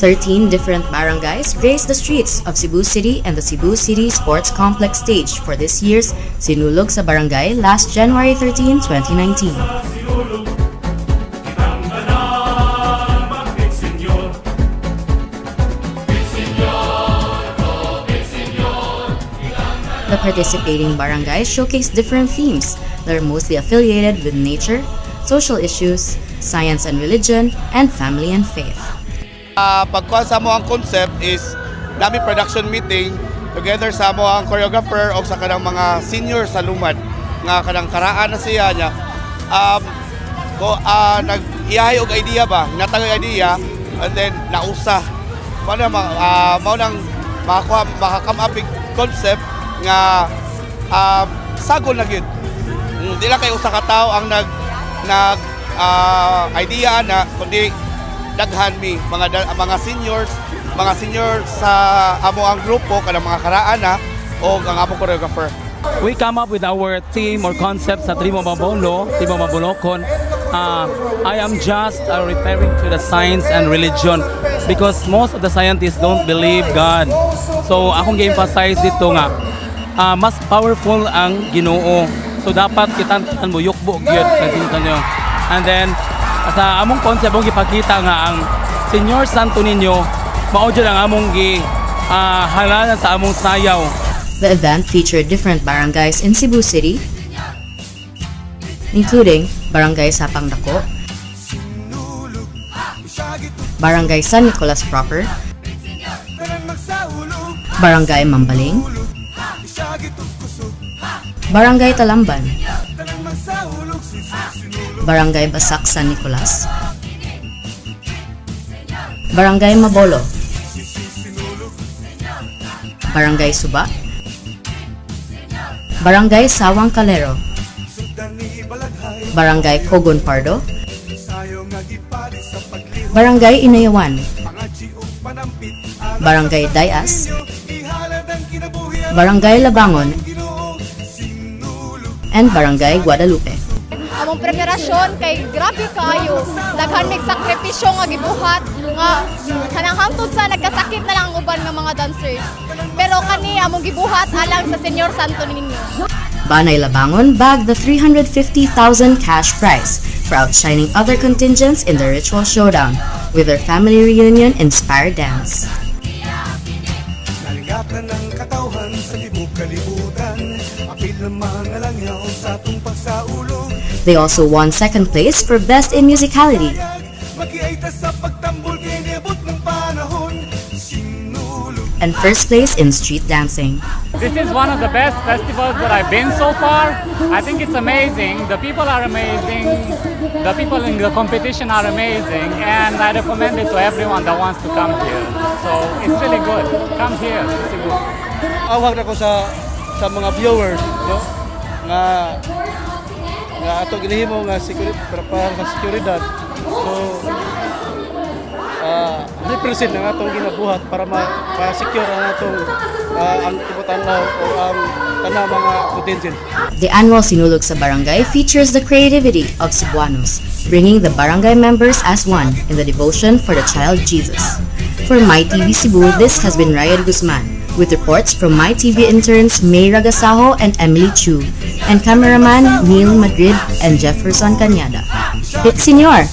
13 different barangays graced the streets of Cebu City and the Cebu City Sports Complex stage for this year's Sinulog sa Barangay last January 13, 2019. Sinulog, kitang tanan mag-Senyor. Senyor, oh Senyor. The participating barangays showcased different themes that are mostly affiliated with nature, social issues, science and religion, and family and faith. Pagkuha sa amo ang concept is nami production meeting together sa amo ang choreographer o sa kanang mga senior sa lumad nga kanang karaan na siya niya ko nag iyahay og idea ba, natag idea and then nausa mao na mao nang makakuha, maka-come up with concept nga sagol na gyud. Di lang kay usa ka tawo ang nag nag idea na kundi daghan mi mga seniors sa amo ang grupo, kanang mga karaan na o ang among choreographer. We come up with our theme or concept sa Tribo Mabolo, Tribo Mabolokon. I am just referring to the science and religion because most of the scientists don't believe God. So akong gi-emphasize dito nga mas powerful ang Ginoo. So dapat kitang tanan mo yukbo gyud kanyo. And then sa among concept, among gipakita nga ang Señor Santo Niño mao jud ang among gi halalan sa among sayaw. The event featured different barangays in Cebu City, including Barangay Sapang Dako, Barangay San Nicolas Proper, Barangay Mambaling, Barangay Talamban, Barangay Basak San Nicolas, Barangay Mabolo, Barangay Suba, Barangay Sawang Calero, Barangay Cogon Pardo, Barangay Inayawan, Barangay Dayas, Barangay Labangon, and Barangay Guadalupe. Among preparasyon kay grabe kaayo. Daghan mig sakripisyo nga gibuhat nga kanang hangtod sa nagkasakit na lang ang uban nga mga dancers. Pero kani among gibuhat alang sa Señor Santo Niño. Banay Labangon bagged the 350,000 cash prize for outshining other contingents in the ritual showdown with their family reunion inspired dance. Nalingatan ng katawhan sa tibok kalibutan. Apil ng mga langyaw sa atong pagsaulog. They also won second place for Best in Musicality Makiay ta sa pagtambol kay niabot ng panahon. Sinulog. And first place in Street Dancing. This is one of the best festivals that I've been so far. I think it's amazing. The people are amazing. The people in the competition are amazing. And I recommend it to everyone that wants to come here. So it's really good. Come here to Cebu. Awag na ko sa mga viewers, no, nga nga ato ginahimo nga security para sa seguridad. So 100% ang atong ginabuhat para ma-secure ang atong ang tibuok o ang tanang mga contingent. The annual Sinulog sa Barangay features the creativity of Cebuanos, bringing the barangay members as one in the devotion for the child Jesus. For My TV Cebu, this has been Ryan Guzman, with reports from My TV interns May Ragasaho and Emily Chu, and cameraman Neil Madrid and Jefferson Cañada. Pit Senyor!